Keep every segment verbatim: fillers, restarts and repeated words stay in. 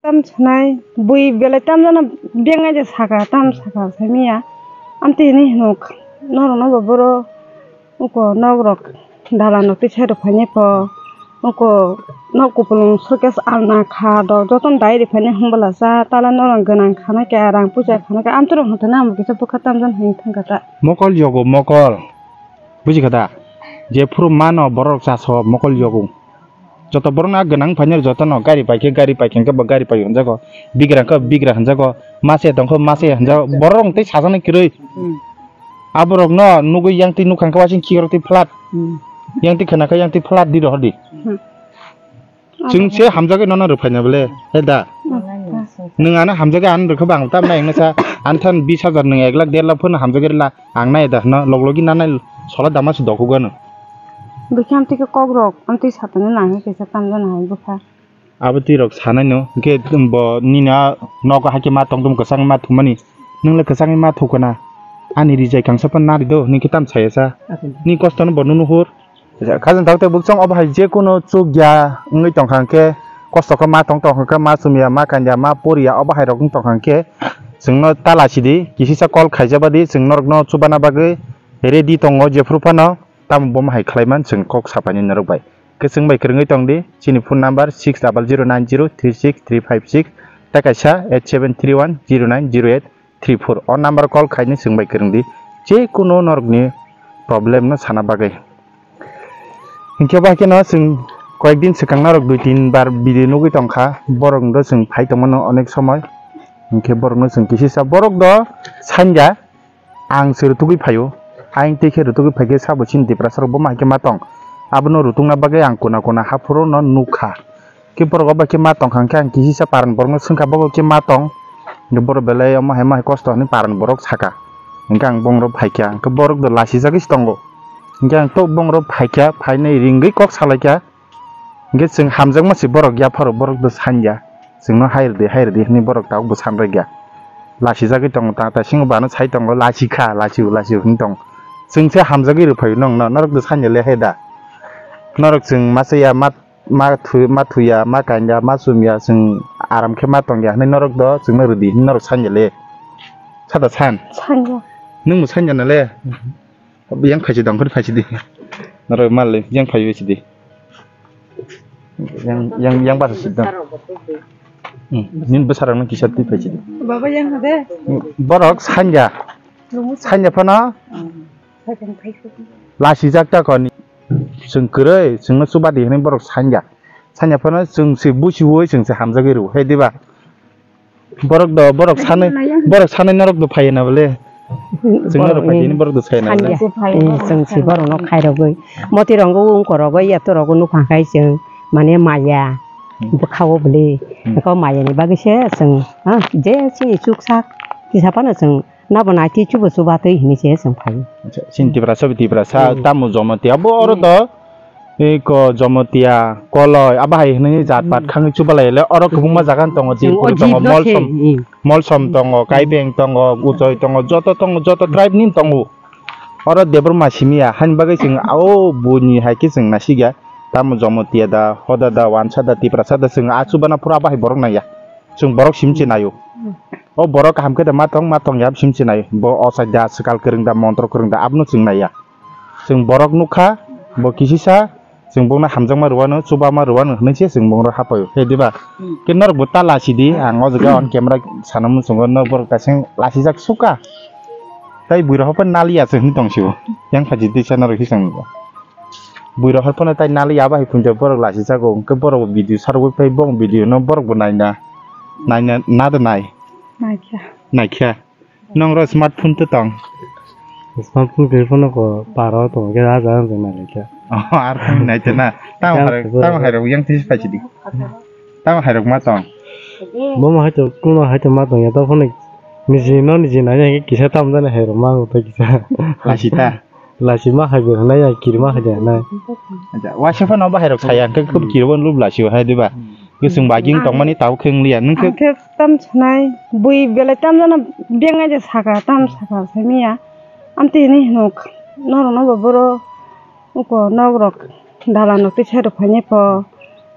Tam sanai, bui belai tam jana bengai de saka, tam saka, samiya. Amtwi hinwi hinuk, norokno bo boro uko nok rok dalan rok twi side rok phainai pho, uko nok kupulung suitcase alna kha rok jotono dai rw phainai hwnbwla cha, tala norok gwnang khana khe, rang puisa khana khe, amtwi rok hwnkhe nang bo kisa bwkha tam jani hinwi thangkha ta. Mokol yogo mokol, buji kha da? Jephuru mano borok chaso mokol yogo. Joto borokno a gwnang phainai jotono gari paikhe, gari paikhe hwnkhe bo gari pai hwnjago, bigra hwnkhe bigra hwnjago, mase tongkhe mase hwnjago, borok rok tei sajaknai kwrwi. Hmm. Aborokno nugwi yang twi nukha hwnkhe wasing khikrok twi flat, Hmm. yang twi khwnakhe yang twi flat di rohordi. Hmm. Chwng se hamjagwi nono rwphaina bole, he da? Hmm. Nwng ano hamjagwi ano rwkhe bo ang tamnai wngna sa, ani than bis hajar nwng ek lakh der lakh phano hamjagwi rwla. Ang nai da hwno, log logi nanai sola dama se dokhugo ano. Bwkhe amtwi khe kok rok, amtwi satani nang khe kisa tamjani hai bwkha. Abo twi rok sanai no, hwnkhe bo nini a nogo hakhe ma tongtong kwchangma thumani. Nwng le kwchangma thukana. Ani rijai kangsa phan nari do, hwnwi khe tam saya sa. Ni kosto no bo nunu hur. Khajang thok tei bukchang obo hai je kuno chukya wngwi tongkha hwnkhe, kosto khe ma tong tong hwnkhe, ma chumya, ma kanya, ma poriya, obo hai rok wng tongkha hwnkhe, chwngno ta lachidi, kisisa call khaijabadi, chwng norokno chubana bagwi ready tongo jephru phano, tamo bomo hai khlaiman chwng kok saphani norok bai. Kwchwng bai kwrwngwi tongdi, chini phone number six double zero nine zero three six three five six, tei kaisa eight seven three one zero nine zero eight three four. O number call khaini chwng bai kwrwngdi, je kuno norokni problem no sana bagwi. Hinkhe bai kheno chwng koyek din swkang norok dui tin bar video nugwi tongkha, borok do chwng phai tongmano onek somoi. Hinkhe borok no chwng kisisa borok do sanja, ang se rutugwi phaio, ayang tei khe rutugwi phaikhe sabo chini Tiprasa rok bo ma hai khe ma tong, abono rutukna bagwi ang kuna kuna haphuru no nukha. Khe borok obo khe ma tongkha hwnkhe ang kisisa paran borokno swngkha, bobo khe ma tong? Hwnkhe borok belai omo hai ma hai kosto hinwi paran borok saka. Hwnkhe ang bongrok phaikha, hwnkhe borok do lasijagwi se tongo. Hwnkhe ang tok bongrok phaikha, phainai ringwi kok salaikha. Hwnkhe chwng hamjakma se borok yapharo, borok do sanya. Chwngno hai rwdi, hai rwdi hinwi borok tabukbo sanrwkya. Lasijagwi tongo, ta, ta singo bo ano sai tongo, lasikha, lasio, lasio hinwi tongo. Chwng se hamjagwi rwphaio nongno, norok do sanya le hai da? Norok chwng masa ya ma ma thu-, ma thuya, ma kanya, ma chumya, chwng aram khe ma tongya hinwi norok do chwngno rwdi hinwi norok sanya le. Sada san? Sanya. Nwng bo sanya na le? Yang phaisi dong, khori phaisi di. Norok mal le, yang phai phaisi di. Yang, yang, yang basa si dong. Hmm, nin bwsarokno kisa twi phaisi di. Baba yang de. Borok sanya. Sanya phano. Hmm. Lasijak ta koni. Chwng kwrwi, chwngno chuba di hinwi borok sanya. Sanya phano chwng se busiwi chwng se hamjagwi rw, he diba? Borok do, borok sanwi, borok sanwi norok do phaiya na bole? Chwng norok phai tini borok do saya na bole? Sanya. Eh, chwng se borokno khairogwi. Moti rokno wngkorogwi, yato rokno nukha khai chwng mane maya. Hmm. Bwkha-o bole. Hmm. Eko maya ni bagwi se chwng, ha, je chini chuksak kisa phano chwng Nabo naitwi chubo chubatwi hinwi se chwng phaio. Acha, chini Tiprasa bai Tiprasa, hmm, tamo Jomotia, bo oro, hmm, to, eko Jomotia, Koloi, abo hai hinwi jat pat, hmm, khangwi chubalai le, oro kwbangma, hmm, jaga tongo, chwng Tirpur o tongo, jit no se, Molsom, hmm, Molsom tongo, hmm, Kaibeng tongo, Uchoi tongo, joto tongo, joto tribe ni tongo. Oro Debbarma simi ya, hani bagwi chwng o buini hai khe chwng nasikya, tamo Jomotia da, Hoda da, Wansa da, Tiprasa da, chwng a chubana phuru abo hai borok naiya. Chwng borok simi se naio. O borok kaham khe da ma tong, ma tong ya simi se nai. Bo ochai da, swkal kwrwng da, montro kwrwng da, abono chwng naiya. Chwng borok nukha, bo kisisa, chwng bokno hamjakma rwano, chubama rwano hinwi se chwng bokno hapaio. He diba? Hmm. Khe norok bo ta lasi di, ang o jaga on camera sana muchungo, norok borok kaisa lasijak suka. Tai bui rok phano naliya se hinwi tong sio. Yang phaji tisa norok hisang. Bui rok phano tai naliya abo hai phunjak borok lasi jago. Hwnkhe borok bo video sarwi phai bo video no borok bo naina. Naina na da nai. Naikha. Naikha. Nong ro smartphone to tong. Smartphone khe phone ko paro tong khe a jaga jang nai kha. Oh, ar phone nai te na. Tamo hai rok, tamo hai rok yang tisi phaisi di. Tamo hai rok ma tong. Bo ma hai to, kuno hai to ma tong ya to phone. Niji no niji nai ya kisa tam jani hai rok ma tong kisa. Lasi ta. Lachima hai bo hwnai ya, kirima hai de hwnai. Acha, waisa phano bahai rok saya, hwnkhe khe kiribon lub lachio hai diba? Hmm. Kwchwng baging tongmani tabuk khe wngliya, nwng khe? Ang khe tam sanai, bui belai tam jana bengai de saka, tam saka samiya. Amtwi hinwi hinuk, norokno bo boro uko nok rok, dalan rok twi side rok phainai pho,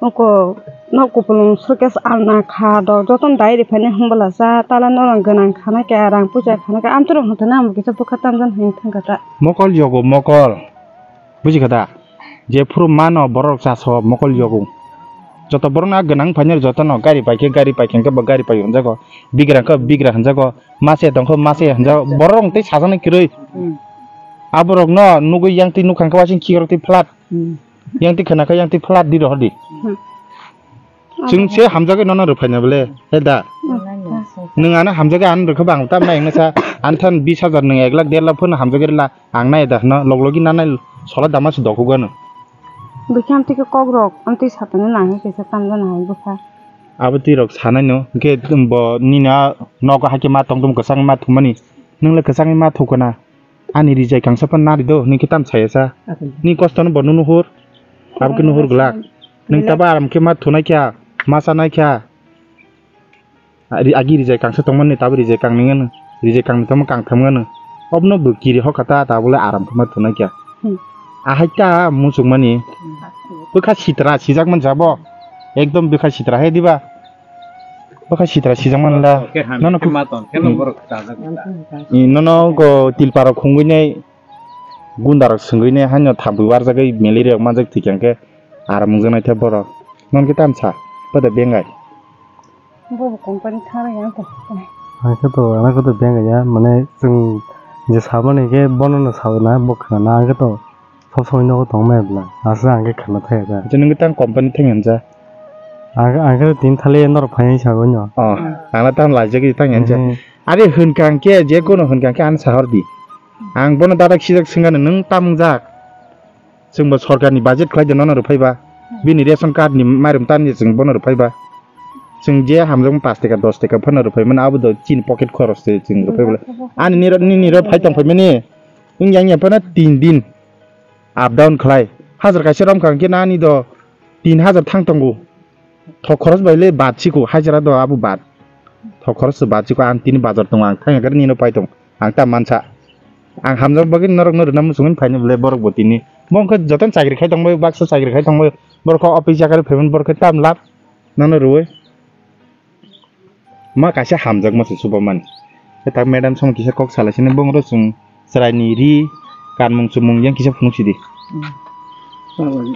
uko Nok kupulung suitcase alna kha do, jotono dai riphani hwnbwla cha, tala norok gwnang khana khe, rang puisa khana khe, amtwrwng hwnthana ang bo kisa bwkha tamjani hinwi thangkha ta. Mokol yogo mokol. Buji kha da? Jephuru mano borok chaso mokol yogo. Joto borokno a gwnang phainai jotono gari paikhe gari paikhe hwnkhe bo gari pai hwnjago. Bigra hwnkhe bigra hwnjago. Mase tongkhe mase hwnjago. Borok tei sajani kwrwi. Hmm. Aborokno nugwi yang twi nukha hwnkhe wasing khikrok twi plat. Hmm. Yang twi khwna khe yang twi plat di rohor di. Hmm. Chwng se hamjagwi nono rwphaina bole, he da? Nwng ano hamjagwi ano rwkha bang tam nai wngsa, ani than bis hajar nwng ek lakh der lakh phano hamjagwi rwla, ang nai da hwno, log logi nanai sola dama se dokhugo ano. Bwkhe amtwi khe kokrok, amtwi satani nangkhe kisa tamjani hai bwkha. Abo twi rok sanai no, hwnkhe bo nini a nogo haikhe ma tongtong kwchangma thumani, nwng le kwchangma thukana. Ani rijai kangsa phano nari do, nini khe tam saya sa. Ni kosto no bo nunu hur. Abo khe nuhur glak. Nini tabo aram khe ma thunai kha, ma chanai kha. Ari agi rijai kangsa tongmani tabo rijai kangni ngano. Rijai kangni tamo kangtham ngano. Obno bo kiri hokha ta tabole aram khe ma thunai kha. Hmm. Ahai ta muchungmani. Bwkha sitra sijak man jabo. Ekdom bwkha sitra hai diba. Bwkha sitra sijak man la. Nono khe ma ton, khe no borok chajak. I nono go tilparo khungwi nai. Gunda rok swngwi ne haino thabwi warjagwi malaria rok manjak thwikha hwnkhe aram wngjaknai the borok. Nono khe tamo sa, boda bengai. Bobo company thangwi ang tong. Ang khe to, ang khe to bengai ya, mane chwng je saboni khe bono no sawi na, bo khna na, ang khe to sob somoi nogo tong maya bwla, aswk ang khe khna thaya da. Acha nwng khe tang company thangya hwnsa? Ang khe, ang khe tin thali norok phai sawi no. Oh, ang na tang laijagwi thangya hwnsa. Hmm. Are hwnkha hwnkhe, je kono hwnkha hwnkhe, ano sahor di. Ang bono dadak sijak swngano, nwng tam wngjak? Chwngbo sorkarni budget khlai de nono rwphaiba. Bini ration cardni mairum tani chwng bono rwphaiba. Chwng je hamjakma pash teka, dos teka phano rwphaimani, abo do chini pocket khoros se chwng rwphaiba. Ani niro, nini ro phai tongphaimani, wngya wngya phano tin din up down khlai. Hajar kaisa romkha hwnkhe nani do tin hajar thang tongo. Thok khoros bai le bad siko, hajra do abo bad. Thok khoros se bad siko, ang tini bazar tongo, ang thangya khe nino pai tong. Ang ta mansa. Ang hamjak bagwi norok no rwna muchungwi phaini bwle borok bo tini. Bo wngkha jotono chakri khai tongbai, baksa chakri khai tongbai. Borok khe office yakarwi phaimani, borok khe tam lab. Nono rwui. Ma kaisa hamjakma se chubamani. Khe ta madam song kisa kok salai sini, bongro chwng chwraini ri kanmung chumung yang kisa phunuk sidi. Hmm.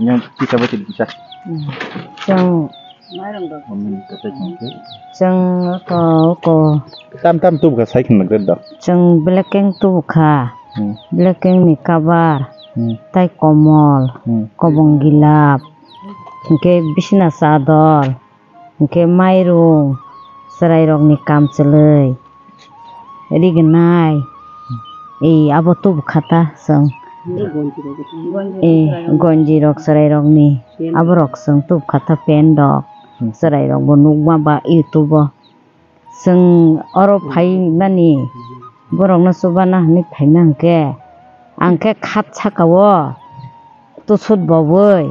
Yang kisa bo sidi kisa. Hmm. Chwng, chwng to ko. Tam tam tubukha sai khna gred da. Chwng black king tubukha. Hmm. Black king ni cover. Hmm. Tai komol, hmm, kobong gilap. Hwnkhe bisina chador. Hwnkhe mairung, chwrairokni kamchwlwi, rignai, ei abo tubukha ta chwng. Ei gonjirok chwrairokni, aborok chwng tubukha ta pant rok, chwrairokbo nukma ba YouTube-o. Chwng oro phaimani, borokno chubana hwnwi phaima hwnkhe, ang khe khat saka-o tusut bobwi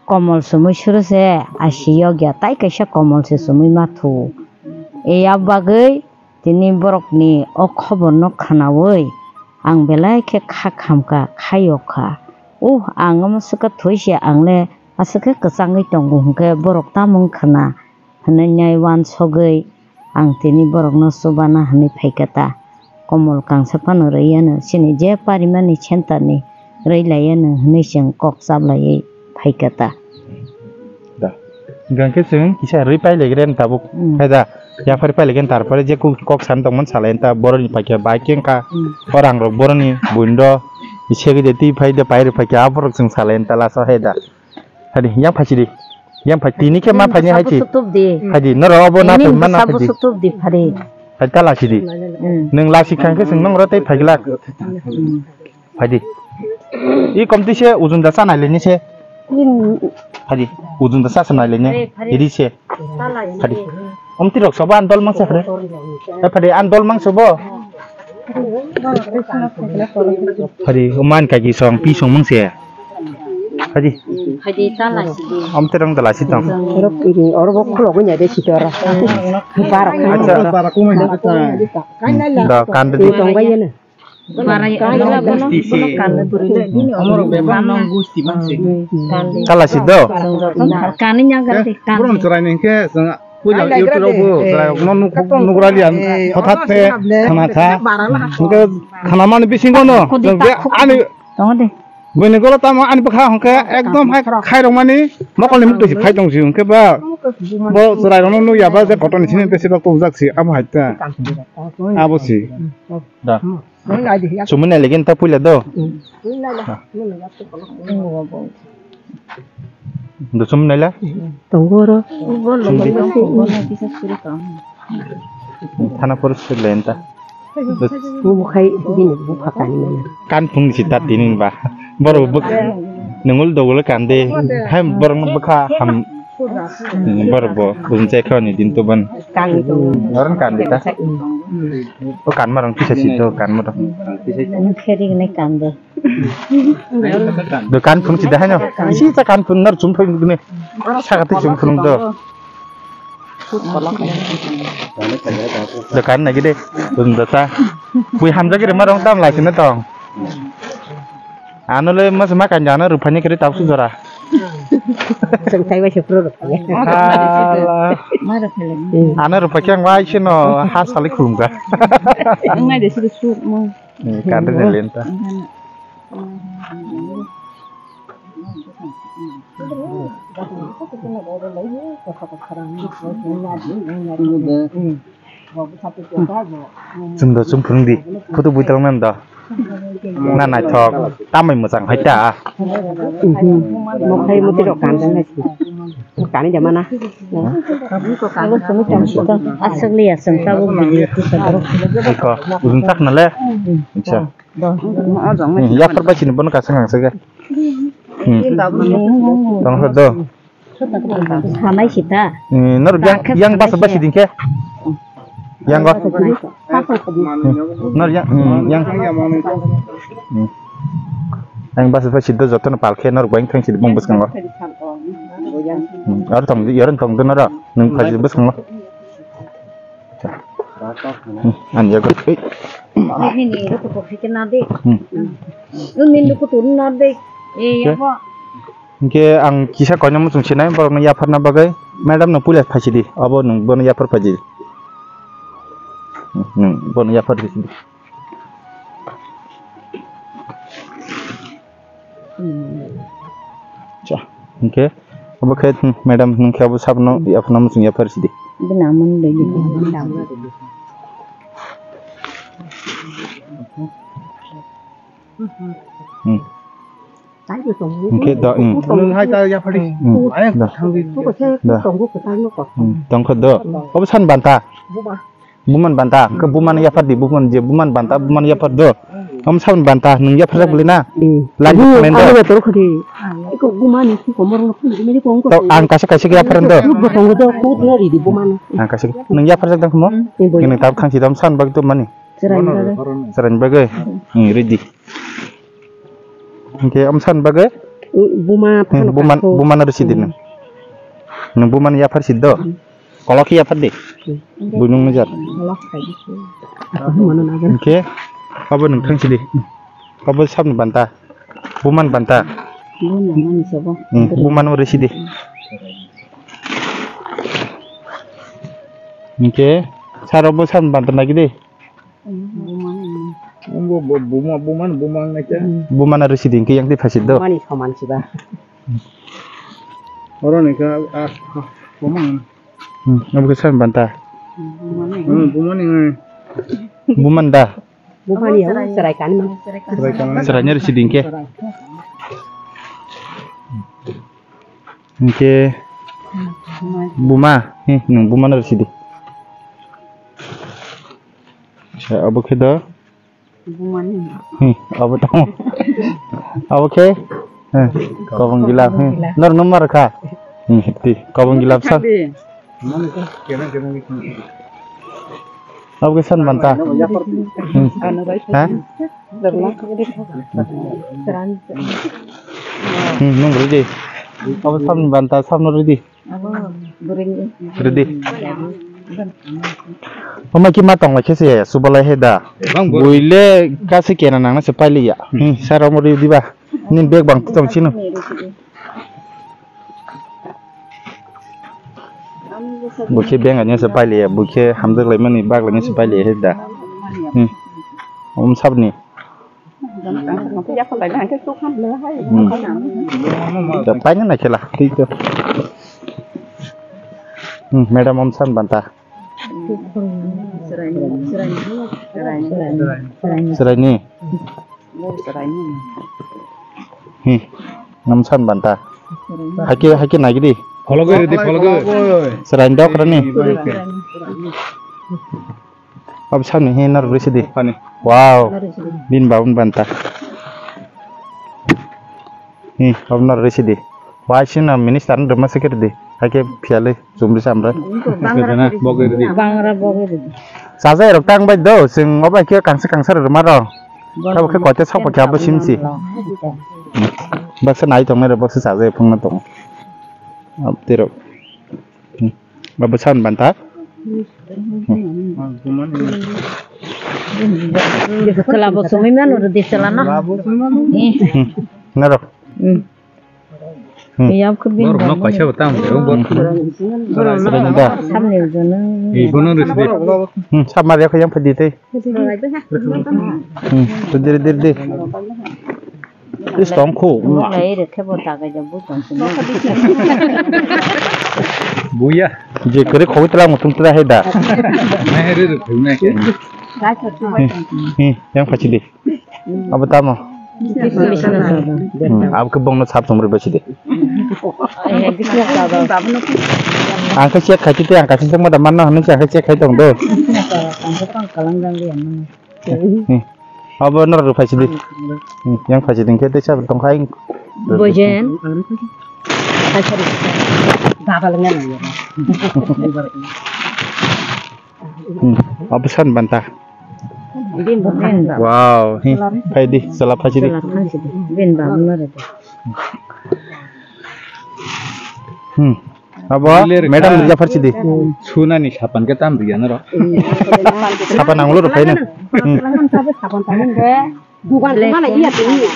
komol sumui suru se asi yokya, tai kaisa komol se sumui ma thu. E abo bagwi tini borokni o khobor no khwnawi ang belai khe kha khamkha, kha yokha. Uh, ang omo swkha thwi se, ang le aswk khe kwchangwi tongo hwnkhe borok tamo wng khwna hwnwi nai uansugwi ang tini borokno chubana hwnwi phaikha ta. Komol kangsa phano rwi yano, chini je parimani center ni rwi lai yano hwnwi chwng kok chaplaiwi phaikha ta. Da. Hwnkhe chwng kisa rwi pailaigreni tabuk. Hmm. Hai da. Yaphar pailaigreni, tarpore je kok, kok san tongmani salai ta boroni paikha bai khe wngkha. Hmm. O rangrok boroni buindo segwi de twi phai de pai rw phaikha, aborok chwng salai ta lasa hai da. Hadi, yang phaisidi. Yang phai, tini khe ma phaini hai chi. Sabo suktup di. Hadi, noro obo na phai, ma na phai di. Sabo suktup di phari. Hai ta lasi di. Hmm. Nwng lasi khang khe chwng nong ro tei phai glak. Hmm. Phai di. I kom twi se ujun da cha nai le ni se. Hmm. Hadi, ujun da cha cha nai le ni. Phari, phari. Idi se. Phadi. Om tirok sobo an dol mangsa phade. Eh, phadi an dol mangsa bo. Phadi, man ka ki song, pi song mangsa. Phadi. Phadi ta la si di. Om tirang da la si tong. Oro bo khulok nya de si tora. Bara. Acha. Da kan de. Tong ba yena. Tisi. Amorok bebak nong gusti mansi. Kala si do. Kani nyagar di kan. Buron chwrai ni hwnkhe chwng puila YouTube rok bo chwrai rok no nuk, nugra liya hothat khe khana kha. Hwnkhe khana mani bisingo no chwng je ani Tongo de. Buini golo tamo ani bwkha hwnkhe ekdom hai khairokmani mokolni mukti se phai tong si hwnkhe ba bo chwrairokno nukya ba je kotorni simi besibak tubujak si abo hai ta. Abo si. Da. Sumui nai lagi ta puila do. Do sumui nai la? Tongo ro. Sindi. Thana por sui lai ta. Bo khai bini bupha kani mano. Kan phung si ta tini ba. Boro buk nungul dogol kan de. Hai borok no bwkha ham. Boro bo bujin chai khani din to ban. Kan to. Oran kan de ta. O kan marang kisa si to kan mo to. Kheri ne kan de. Do kan phung si da haino. Si ta kan phung nar chum phung ne. Sa ka ti chum phung do. Dokan nai gede, dum data. Bui hamjak gede marong tam lai sini tong. Anu le mas ma kan jana ruphani kiri tau su jora. Sengtai bai sepro ruphani. Hala. Anu ruphaki ang wai sino ha sali khulumga. Ang nai desi su mo. Kan de lenta. Chwng do chwng phwrwng di. Photo bui tong nang do. Na naithok. Tamai mwchang hai ta. Mokhai muti rok kan jang nai si. Kani jama na. Aswk liya chwng tabuk video tu sa. Iko, ujung sak na le. Acha. Hmm, yaphar bai sini bono kasang ang sege. Hmm. Tong ho do. Sanai sita. Hmm, nor yang, yang basa bai sini ke. Yang go. Hmm. Nor yang, hmm, yang. Hmm. Yang basa bai sini do joto no palke nor bai thang sini bong bwskango. Hmm. Ar tong di, yaran tong do nara. Nung phaji bwskango. Hmm, ani yago. Ei. Nini ruku pok sikhe na de. Hmm. Nini ruku turu na de. Eh, ya. Hingke ang kisa koino muchung sinai borokno yapharna bagwi madam no puila phaisidi. Abo nwng bono yaphar phaisidi. Nwng bono yaphar phaisidi. Cha, hingke, obo khe, hmm, madam, hingke obo sabno, yaphano muchung yaphar sidi. Bini amon dai di. Hmm. Hingke da, hmm. Nwng hai ta yaphari. Hmm, da. Da. Hmm, tongkha da. Obo san banta. Buman banta, ke buman yaphar di, buman je, buman banta, buman yaphar do. Om sabun banta, nung yaphar jak beli na. Hmm. Lagi buman do. Iko buman, iko komor no phun, ini ko ongko. Tau, ang kasih kasih ke yaphar do. Khut botong do, khut no ridi buman. Ang kasih, nung yaphar jak dang mo. Hmm, ini tak khang sidam san bagi tu mani. Serain bagai. Serain bagai. Hmm, ridi. Hingke om san bagai. Buma, hmm, buman, buman ada sidin. Nung buman yaphar sido. Hmm. Kolok ya padi. Bunung nujar. Kolok kai di. Aku mana nagar. Oke. Abo nung thang sidi. Abo sabni banta. Buman banta. Buman mana sabo. Hmm, buman ori sidi. Oke. Saro bo sabni banta lagi deh. Bo, bo, buma, buman, buman na kya? Buman ori sidi hingke yang di phasid do. Mani soman siba. Oro ni ka, ah, ah, buman. Hmm, obo khe sani banta. Hmm, bumani, hmm. Buman da. Bumani ya, serai kan ma. Serai kan ma. Serai nyari siding ke. Hingke buma, he, nung buma nari sidi. Sa, obo khe do. Bumani. Hmm, abo tamo. Abo khe? Eh, kobong gila. Hmm. Nor numar kha. Hmm, ti kobong gila sa. Abo khe san banta. Hmm. Ha? Hmm, nung ready. Abo san banta, san ready. Ready. Omo ki ma tong lai khe se ya, subalai he da. Bang bor. Buile kasi kena nang na se paili ya. Hmm, sar omo ri diba. Ni bag bang tong chino. Bukhe beng ani se paili ya, bukhe hamjak lai mani bag lai se paili he da. Hmm. Om sabni. Hmm. Da paina na khela, thik to. Hmm, madam om san banta. Seraini. Hmm, om san banta. Hake, hake nagidi. Follow goi redi, follow goi. Seraini dok rani. Ab sani he nar risi di. Ani. Wow. Bin baun banta. Hi, ab nar risi di. Wai sina minister ni dema sikir di. Hake phiali chumri samra. Bangra bogiri. Sajai rok tang bai do, sing obai khe kangsa kangsa rok maro. Tabo khe koite sok pakya bo simsi. Baksa nai tong nai rok baksa sajai phung na tong. Ab tirok. Hmm. Babu san banta. Kela bo sumui mano rodi selana. Hmm. Naro. Hmm. Hmm. Yam khubin. Borok no kaisa bo tam de, borok. Srani da. Samni jono. Ibono risi. Hmm, samar ya khayang phadi tei. Hmm, to diri diri diri. Is tong khu. Nai re khe bo ta ga bu tong khu. Buya. Je kore khoi tla mutung tla he da. Nai re re khu nai ke. Hi, hi, yang phachi di. Abo tamo. Hmm, abo ke bongno sap sumri basi di. Ang ke siak khachi te ang kasi sengma da manna hanu siak khai tong do. Ang ke pang kalang jang di ang. Hmm. Abo nor ru phaisi di. Hmm. Yang phaisi ding khe tei sab tong khai. Bojen. Babal ngan ya. Hmm. Abo san banta. Bin ba, bin ba. Wow. Hi. Phai di, sala phaisi di. Sala phaisi di. Bin ba, nor ru. Hmm. Abo madam rija pharsi di. Sunani sapan ke tam rija naro. Sapan ang ulo rw phaina. Hmm. Dugan mala iya tu iya.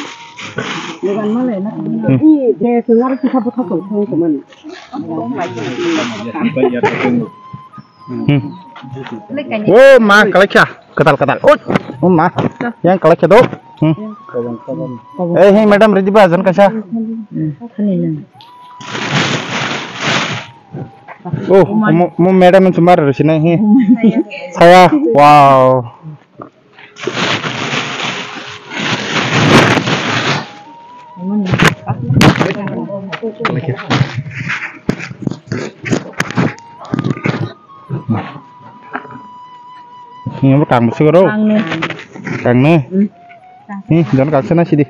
Dugan mala na. Hmm. Iya, dia tu ngar kita buka tu, tu mana. Hmm. Oh, ma, kalai kya? Ketal, ketal. Oh, oh, ma. Yang kalai kya do? Hmm. Eh, hey, madam, ready ba, jan kasa? Hmm, khani na. Oh, mo, mo madam sumar rw sini, hi. Saya, wow. Ini apa kang besi koro? Kang ni. Kang ni. Hmm. Nih, jangan kang sana sih di.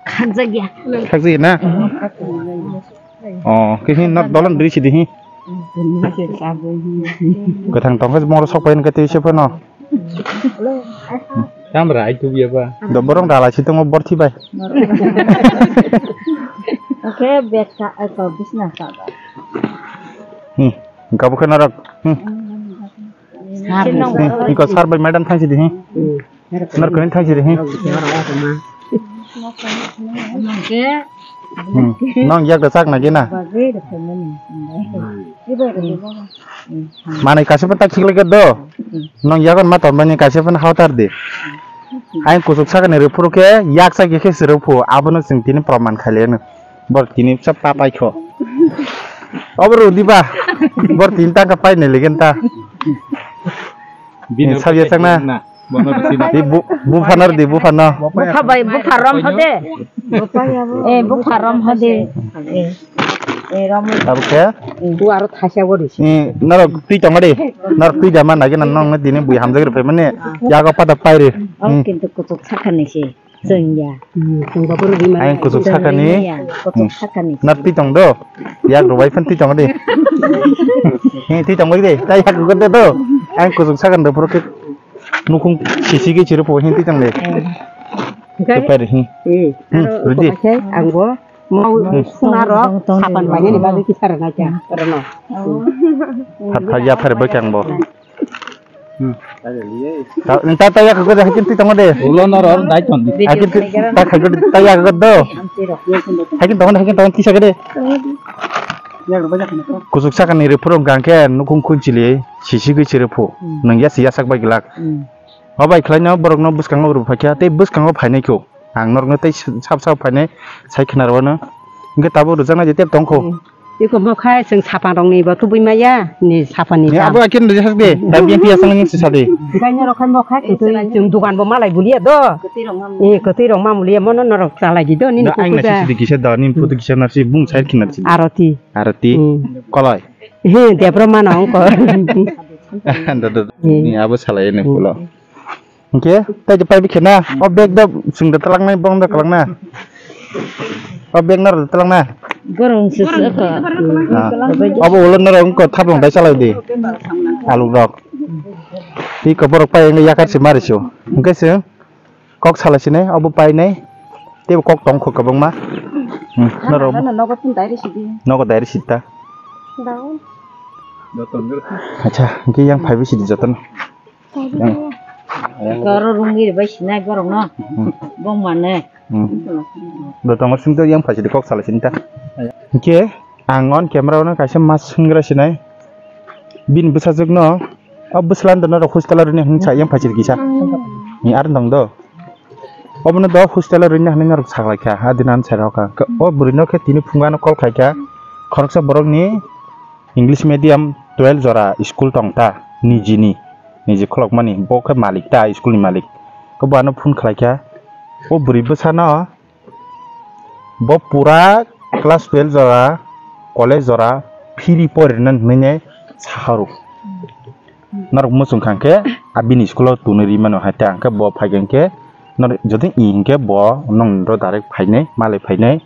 Kang saja. Kang sih na. Hmm. Oh, khe hin nok dolan dri sidi hi. Kwthang tongkhe moro sok pain khe tei se phano. Tam rai tu biya ba. Do borong dala si tongo borthi bai. Oke, bek ka, eh, ko bisna ka ba. Hmm, gabu khe norok. Hmm. Sar ni. Hmm, iko sar bai madam thang sidi hi. Hmm. Nar koi thang siri hi. Hmm. Nong yak da chak na gina. Manai kaisa phan tak sikle ke do. Nong yak ma ton bani kaisa phan hautar di. Ain kusuk sakani rupuru ke yak sak ke siruphu abono sing tini proman khaile no. Bor tini sa pa pai kho. Obor di ba. Bor tin ta ka pai ne legen ta. Bini sab ya chang na. Di bu, bu phanar di, bu phanar. Bupha bai, bupha rom hode. Eh, bupha rom hode. Eh, eh, rom. Abo khe? Tu aro thasia bo risi. Eh, naro twi tong di. Naro twi jama nagi na nong dini bui hamjak rw phaimani. Yago pada pairi. Oh, kintu kutuk sakani si. Chwngya. Ayang kuchuk sakani. Kuchuk sakani. Nar twi tong do. Yak rwbai phan twi tong di. Hi twi tong di. Tai yak rwgwt do. Ayang kuchuk sakani do puro khe nukhung sisi khe chiri po hin twi tong di. Tepar hi. Hmm, ready. Ang bo. Mau suna rok sapan banyak di bagi kisar naja karena. Phar phar ya phar bwkang bo. Ta ta ya ko hakin ti tongo de. Ulo no ro dai ton di. Hakin ta kha ta ya ko do. Hakin tongo hakin tongo kisa gede. Kusuk saka ni report gangke nukung kunchili sisi gwi chire phu. Nang ya siya sak bai glak. O bai khlaino borokno bwskango rw phaikha tei bwskango phainai kho. Ang norokno tei sab sab phainai sai khna rwano. Hwnkhe tabuk rwjaknai je tei tongkho. Eko mokhai chwng sapangrokni bo tubui maya ni sapani. Ni abo akin rwjak de. Tabuk yang piya sanani sisa de. Gaina rok khai mokhai kwtwi chwng dugan bo malai buliya do. Eh kwtwi rok mamuliya mono norok chalai di do nini. Aina sisi de kisa do nini photo kisa narsi bung sai khna narsi. Aroti. Aroti. Koloi. He debra mano ongko. Ni abo salai ne pulo. Hwnkhe tei je paibi khena o bag da chwng da twlangnai bong da kwlangna. O bag naro da twlangna. Borong se se kha. Obo ulo naro wngkha thaplong dai chalai di. Alu rok. Tei ko borok pai wngkha yakar se mari su. Hwnkhe se kok salai sinai obo painai. Tei kok tong kho kwbangma. Naro nogo tun dai risi di. Nogo dai risi ta. Acha, hwnkhe yang phaibi sidi jotono. Koro rungwi bai sinai borok no. Bong mane. Do tongo sing to yang phai sidi kok salai sini ta. Hwnkhe ang on camera no kaisa mas swngra sinai. Bini bwsajwk no o bwsla no rok hostel o rini hwnsa yang phai sidi kisa. Ni ar dong do. Obono do hostel o rini hwnwi norok saklaikha. Adina an sai rok o bwrwi no khe tini phunga no call khaikha. Khoroksa borok ni English medium twelve jora school tong ta nijini, niji khulokmani, bo khe malik ta school ni malik. Khe bo ano phone khlai kha, o bwrwi bwsano bo pura class twelve jora, college jora phiri porirna hinwi saharw. Norok muchung kha khe a bini school o tunwi ri mano hai ta, hwnkhe bo phai kha khe norok jodi i hinkhe bo nokni ro direct phainai, malai phainai.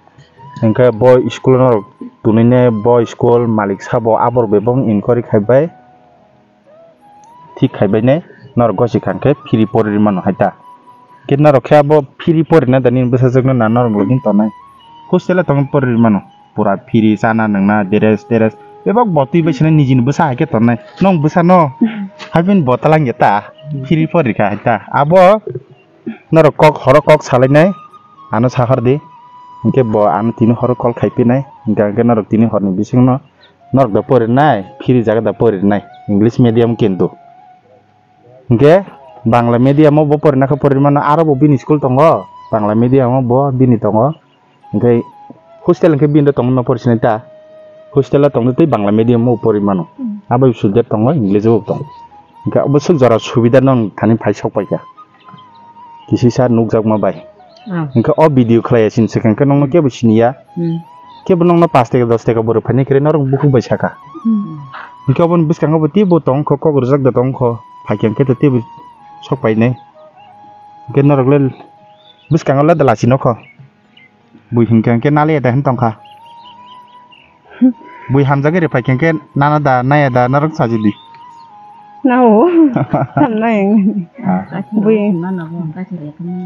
Hwnkhe bo school norok tunui ne bo school malik sabo aborok bebak inquiry khaibai thik khaibai ne norok gosi kha khe phiri pori mano hai ta. Khe norok khe abo phiri pori na da nini bwsajwk no na norok login tongnai. Hostel o tongwi pori mano pura phiri chana nangna dress dress bebak bo twi bai sene nijini bwsa hai khe tongnai. Nong bwsa no hai bini bo talang ya ta phiri pori kha hai ta. Abo Norok kok horo kok salainai, ano sahor di. Hwnkhe bo ano tini horo call khaipinai. Hwnkhe, hwnkhe norok tini horni bisingno norok da porinai, phiri jaga da porinai, English medium kintu. Hwnkhe Bangla medium o bo porina khe porimano, aro bo bini school tongo, Bangla medium o bo bini tongo. Hwnkhe hostel hwnkhe bini tongma porisinai ta. Hostel o tongwi tei Bangla medium o pori mano. Hmm. Abo subject tongo, English o tongo. Hwnkhe abo swk jora subida no thani phai sok paikha. Kisisa nukjakma bai. Ah. Hwnkhe o video khlai ya sini swkang khe nokno kebo siniya. Hmm. Kebo nokno pash taka dos taka bo rwphaini kwrwi norok bukhuk bai saka. Hmm. Hwnkhe oboni bwskango bo teibo tongkho, kok rwjak da tongkho. Phaikhe hwnkhe teibo sok painai. Hwnkhe norok le bwskango le da lachi nokho. Bui hinkhe hinkhe naliya da hin tongkha. Bui hamjagwi rwphai khe hinkhe nana da naya da norok sajidi. Nao. Hamnai. Ah. Bui.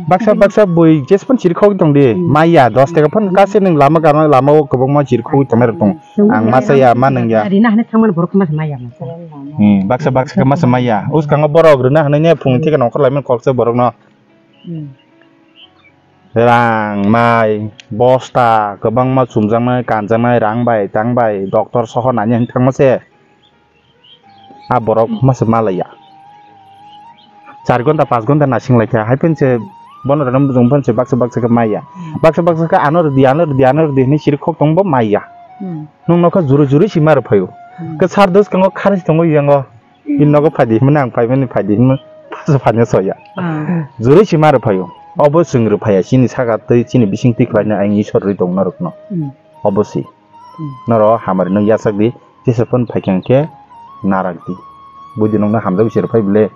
Baksa baksa bui jespan chirikhogwi tongdi. Hmm. Maya dos taka phano kase nwng lama gana lama o kwbangma chirikhogwi tongnai rok tongo. Ang masa ya ma nwng ya. Rina hane thangmani borok masa maya masa. Hmm, baksa baksa khe masa maya. Uskango borok rina hwnwi ne phung thika nongkhor laimani koksa borokno. Hmm. Rang, mai, bosta, kwbangma chumjaknai, kanjaknai, rang bai, tang bai, doctor soho naina hinwi thangma se. A borok masa malaiya. Char gonta, panch gonta nasing laikha, hai phano se bono rwna bujong phano se baksa baksa khe maiya. Hmm. Baksa baksa khe ano rwdi, ano rwdi, ano rwdi hinwi siri khok tongbo maiya. Hmm. Nwng nokha juru juru si ma rwphaio. Hmm. Khe sar dos kango kharwi si tongo yango. Bini nogo phaidi hwnmani ang phaimani phaidi hwnmani paso phaina soya. Ah. Jurui se ma rwphaio. Obo chwng rwphaiya chini saka twi chini bising twi khlaina ang Isor rwi tong norokno. Hmm. Obo se. Hmm. Norok hamari no yachak di, jesa phano phaikha khe narak di. Buidi nokno hamjagwi se rwphai bwle,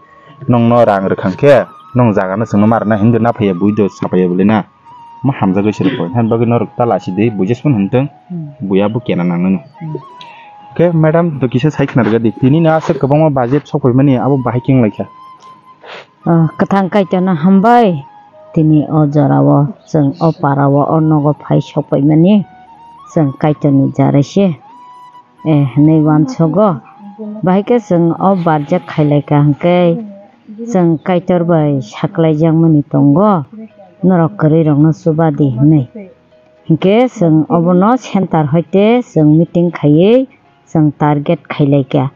nokno rang rwkha khe nok jaga no chwngno ma rwna hinwi na phaiya buido sapaiya bwle na. Ma hamjagwi se rwphai. Hani bagwi norok ta lachidi, buijes phano hintwng, hmm, buya bo kena nangnani. Hmm. Khe madam to kisa sai khna rwgadi. Tini no aswk kwbangma budget sok phaimani, abo bahai khe wnglaikha. Ah, kwthang kaitorno hambai. Tini o jorao chwng o parao o nogo phai sokpaimani chwng Kaitorni jarai se, eh, hinwi uansogo. Bahai khe chwng o barjak khailai kha hwnkhe chwng Kaitor bai saklaijakmani tongo, norok kwrwirokno chuba di hinwi. Hinkhe chwng obono center hoite chwng meeting khaiwi chwng target khailai kha.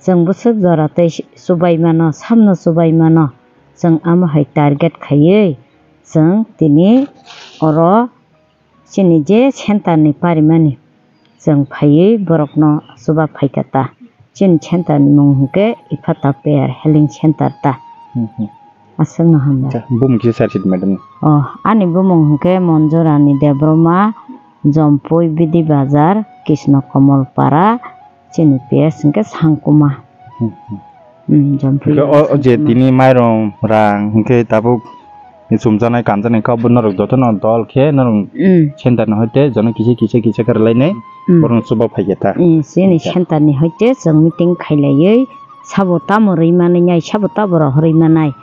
Chwng bwswk jora tei chubai mano, samno chubai mano. Chwng amo hai target khaiwi chwng tini oro chini je center ni parimani chwng phaiwi borokno chuba phaikha ta. Chini center ni mung hwnkhe Ephata Prayer Healing Center ta. Hmm, hmm. Aswkno hambai. Acha, bumung kisa sar sidi madam. Oh, ani bumung hwnkhe Monjurani Debbarma, Jompui Bidi Bazar, Krishna Kamal Para, chini P S hwnkhe Sangkuma. Hmm, hmm. Hmm, Jompui Hwnkhe o, o je Sangkuma. Tini mairum rang hwnkhe tabuk chumjaknai kanjaknai kha bo norok jotono dol khe norok Hmm. Center ni hoite jono kisa kisa kisa khe rwlainai Hmm. borokno chuba phaikha ta. Hmm, chini Acha. Center ni hoite chwng meeting khailaiwi sabo tamo rwi manai nai, sabo tabo rohorwi manai.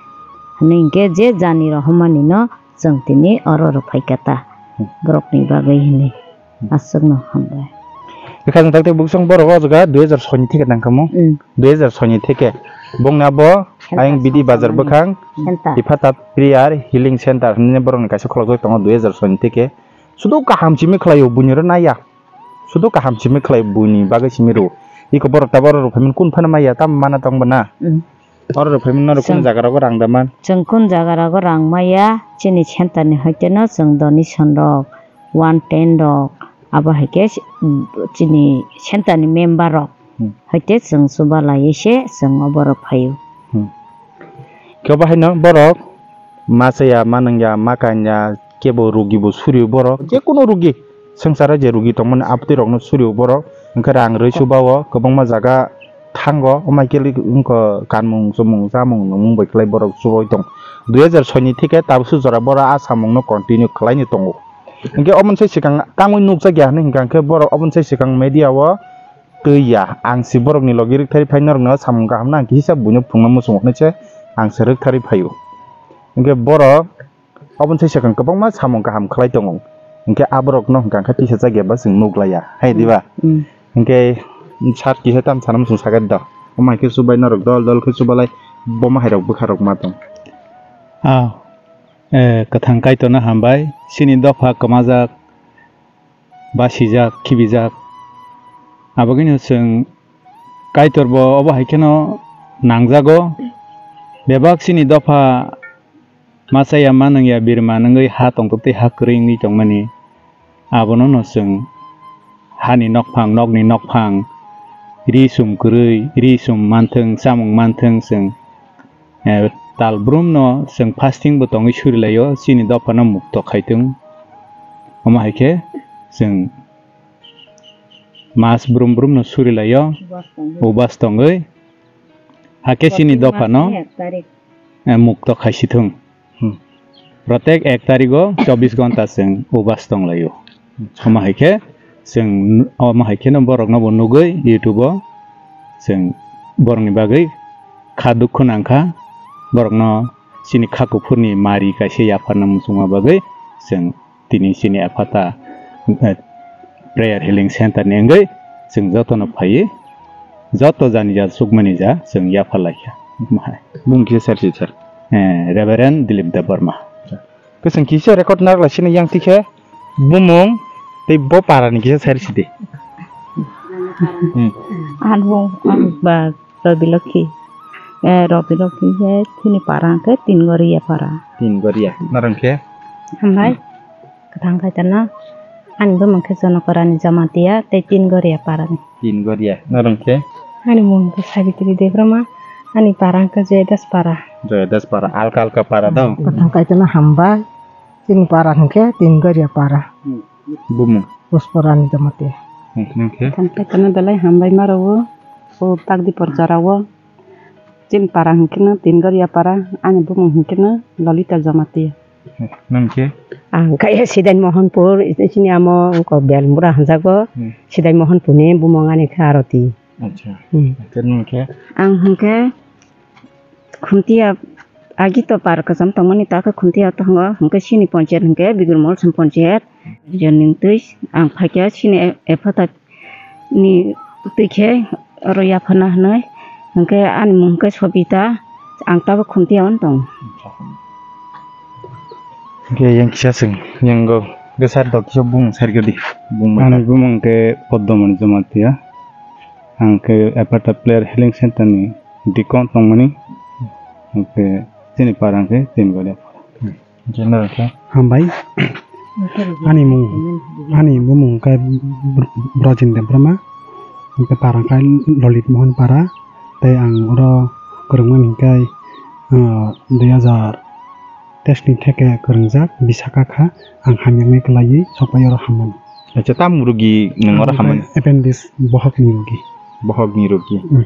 Hwnwi hwnkhe je jani rohormani no chwng tini oro rw phaikha ta. Hmm. Borokni bagwi hwnwi. Hmm. Aswkno hambai. Bwkha jwng tak tei bwswng borok o jaga dui hajar soi ni theke nang kha mo. Hmm. Dui hajar soi ni theke. Bongni abo Center ayang Bidi Bazar Sangkuma bwkhang Center. Ephata Prayer Healing Center hwnwi borokni kaisa khulokjak tongo dui hajar soi ni theke. Sudu kaham simi khlaio buini oro naiya. Sudu kaham simi khlai buini bagwi simi rw. Iko borok ta borok rw phaimani kun phano maiya tamo mana tong bana. Hmm. Oro rw phaimani norok kun Chwng jaga rogo rang da man. Chwng kun jaga rogo rang maya, chini center ni hoite no chwng donation rok, one ten rok, abo hai khe si-, chini center ni member rok Hmm. hoite chwng chuba laiwi se chwng obo rw phaio. Hmm. Khe bo haino borok ma chaya, ma nungya, ma kanya, kebo rugi bo surio borok, je kunu rugi, swngcharo je rugi tongmani abtwi rokno surio borok, hwnkhe rang rwi chuba-o kwbangma jaga thango, omaikhe wngkha kanmung, chumung, chamung, nungmung bai khlai borok chubai tong. Dui hajar soi ni theke tabukhe jora borok a samungno continue khlaini tongo. Hwnkhe omono se swkang tangwi nukjakya hwnwi hwnkha hwnkhe borok omono se swkang media-o twi ya, ang se borokni logi rwktharwi phai norokno samung kaham nang kisa buino phunukna muchungo hwnwi se ang se rwktharwi phaio. Hwnkhe borok Obo se swkang kwbangma samung kaham khlai tongo. Hinkhe aborokno hwnkha khe tisajak ya ba chwng nuk laiya, hai diba? Mm. Hinkhe sat kisa tam sana muchung sakha da. Omo hai khe chubai norok dol dol khe chubalai bomo hai rok bwkha rok ma tong. Ah, eh, kwthang Kaitorno hambai. Chini dopha kwmajak, basijak, khibijak. Abagwino chwng Kaitorbo obo hai kheno nangjago. Bebak chini dopha ma chaya ma nungya birma nungwi ha tongthok tei ha kwrwi wngwi tongmani. Abono no chwng hani nokphang, nokni nokphang, ri sum kwrwi, ri sum manthwng, chamung manthwng chwng, eh, tal brumno chwng fasting bo tongwi surilaio, chini dophano mukto khaitwng. Omo hai khe chwng mas brum brumno surilaio, ubas tongwi. Hakhe chini dophano, eh, mukto khaisithwng. Hmm. Protek ek tarigo chobbish ghonta chwng ubas tonglaio. Hmm. Omo hai khe chwng, omo hai kheno borokno bo nugwi YouTube-o chwng borokni bagwi kha dukhu nangkha, borokno chini kha kuphurni mari kaisa yapharna muchungma bagwi chwng tini chini aphata, eh, prayer healing center ni wngwi chwng jotono phaiwi joto jani ja chukmani ja chwng yapharlaikha. Bumung kisa sir si sir. Eh, Reverend Dilip Debbarma. Kwchwng kisa record narwk lai sini yang tikhe bumung tei bo para ni kisa sir si di. Hmm. Ang bumung, ang ba Robi Lokhi. Eh, Robi Lokhi khe chini para hwnkhe Tin Goria para. Tin Goria. Norong khe? Hambai. Kwthang Kaitorno. Ani bumung khe Jonokorani Jamatia tei Tin Goria parani. Tin Goria. Norong khe? Ani bumung khe Sabitri Debbarma. Ani para hwnkhe Joydas para. Joydas para. Alka alka para do? Kwthang Kaitorno hambai. Chini para hwnkhe Tin Goria para. Hmm. Bumung. Pusporani Jamatia. Hmm, hwnkhe? Thankai tongna belai hambai ma rwo. O takdi porjara o. Chini para hwnkhe no Tin Goria para, ani bumung hwnkhe no Lolita Jamatia. Hmm, hwnkhe? Ang khe Sidai Mohanpur, chini amo wngkha Belmura hwnjago. Hmm. Sidai Mohanpur ni bumung ani khe Aroti. Acha. Hmm. Hwnkhe nung khe? Ang hwnkhe Khuntia Agi to par kwcham tongmani ta khe khumti ya tongo, hwnkhe chini ponchayat hwnkhe Bigormol Sam ponchayat. Joning twi ang phaikha chini e-, ephata ni twi khe oro yaphana hwnwi, hwnkhe ani mung khe Sobita, ang tabuk khumti ya on tongo. Hwnkhe yang kisa swng, yang go, hwnkhe sir dok kisa bung sir gadi, bung bai. Ani bumung khe Podomoni Jamatia, ang khe Epata Player Healing Center ni deacon tongmani, hwnkhe chini para hwnkhe Tengbaria. Hambai. Ani mung, ani bumung khe Br-, Brojendra Brahma. Hwnkhe para khe Lolit Mohan para. Tei ang oro kwrwngmani hwnkhe, ah, dui hazar teis ni theke kwrwngjak, Bisaka kha. Ang hamyaknai kwlaiwi sokpai oro hammani. Acha, tam rugi nwng oro hammani? Appendix bohokni rugi. Bohokni rugi. Mm.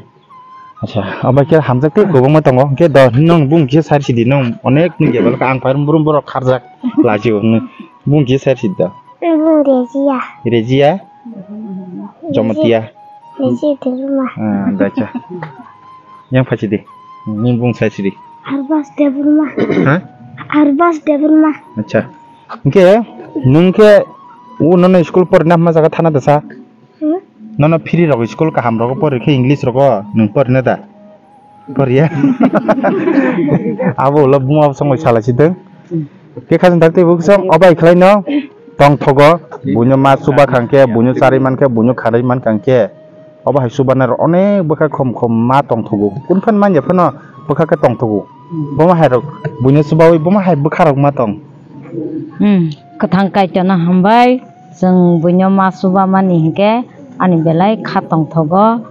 Acha, obo khe hamjak tei kwbangma tongo. Hwnkhe do nwng bung kisa sari sidi, nwng onek nwng ya, belka ang pairung brum borok kharjak lachio hwnwi. Bung kisa sari sidi do. Bung Rejiya. Rejiya? Jomotia. Rejiya Debbarma. Ah, dacha. Yang phaisidi. Nwng bung sari sidi. Arbas Debbarma. Ha? Arbas Debbarma. Acha. Hwnkhe nwng khe o nono school porina hwnma jaga thana dasa? Hmm? Nono free rok school kaham rogo pori khe English rogo nwng porina da? Poriya? Abo ulo buma songwi salai sidwng. Khe khajang tak tei bo khe song obai khlai no tongthogo. Buino ma chuba khang khe, buino charwi man khe, buino kharwi man khang khe. Obo hai chubanai rok onek bwkha khom khom ma tongthogo. Kunu phano man ya phano bwkha khe tongthogo. Bomo hai rok buino chubawi bomo hai bwkha rok ma tong. Hmm, kwthang Kaitorno hambai. Chwng buino ma chubamani hinkhe ani belai kha tongthogo,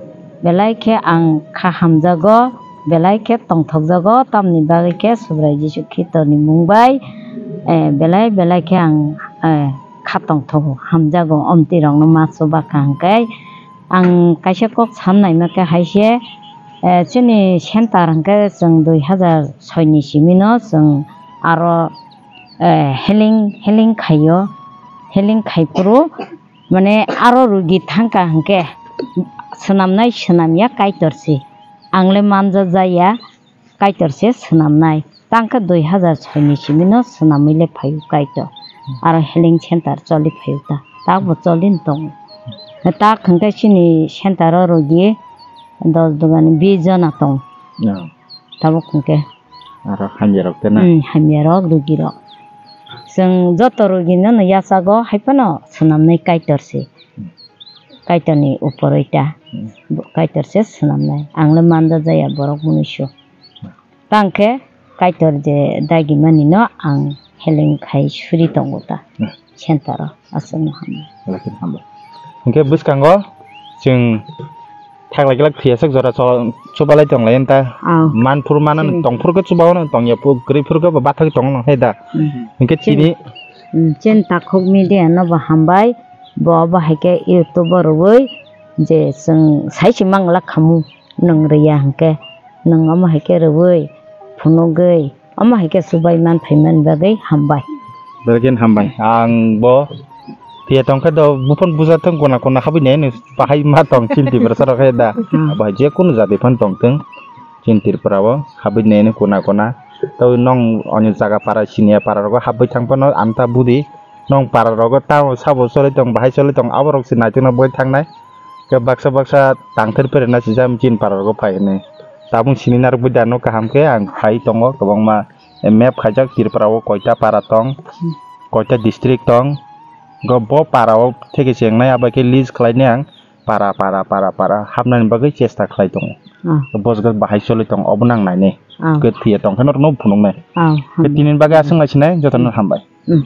belai khe ang kha hamjago, belai khe tongthokjago, tamni bagwi khe Subrai Jisu Khristo ni mung bai, eh, belai belai khe ang, eh, kha tongthogo, hamjago, omtwi rokno ma chuba kha hinkhe. Ang kaisa kok san naima khe hai se, eh, chini center hinkhe chwng dui hazar soi ni simi no chwng aro eh, healing, healing khaio, healing khai phuru, mane, aro rugi thangka hinkhe swnamnai swnamya Kaitor se. Ang le manja jaya, Kaitor se swnamnai. Tang khe dui hazar soi ni simi no swnamwi le phaio Kaitor. Aro healing center choli phaio ta. Tak bo choli tongo. Tak hinkhe chini center o rugi dos dogani bis jona tongo. Tabuk hinkhe. Aro hamya rok tei na? Hmm, hamya rok, rugi rok. Chwng joto rugi no no yachago, hai phano swnamnai Kaitor se. Kaitor ni upor oi ta. Hmm. Bo-, Kaitor se swnamnai. Ang le manja jaya borok mwnwi su. Tang khe Kaitor je dagi mani no ang healing khai suri tongo ta. Hmm. Center o aswkno hambai. Belai kheno hambai. Hinkhe bwskango chwng thaglai glak phiya sak jora chol-, chubalai tonglai ta. Aw. Manphuru manani tongphuru khe chubao nang tongya pu kwrwi phuru khe bo bathagwi tongo nang hai da. Mhm. Hinkhe chini, mm, chini takhuk media no bo hambai. Bo, bo hai khe YouTube o rwui je chwng sai se mang lak khamu. Nwng rwya hinkhe, nwng omo hai khe rwui, phunugwi, omo hai khe chubai man phaimani bagwi hambai. Belai kheno hambai. Ang bo phiya tong khe do buphang buja thung kona kona habwi nai nw bahai ma tong chini Tiprasa rok khe da. Hmm. Bahai je kunu jati phan tong thung chini Tripura o habwi nai nw kona kona. Tei nwng onyo jaga para siniya para rogo habwi thang phano ang ta budi. Nwng para rogo tamo sabo choli tong, bahai choli tong, abo rok se naitokno boi thangnai. Khe baksa baksa tangthar pherena sijak chini para rogo phai hwnwi. Tabuk sini narwkbai da no kaham khe ang phai tongo kwbangma map khaijak Tripura o koita para tong, koita district tong. Go bo para o theke chengnai abo khe list khlainai ang para, para, para, para hapnani bagwi chesta khlai tongo. Ah. Bosgo bahai choli tong obo nang nainai. Ah. Khe phiya tong khe norokno phunuknai. Ah, khe hambai. Tini bagwi aswk naisinai jotono hambai. Hmm.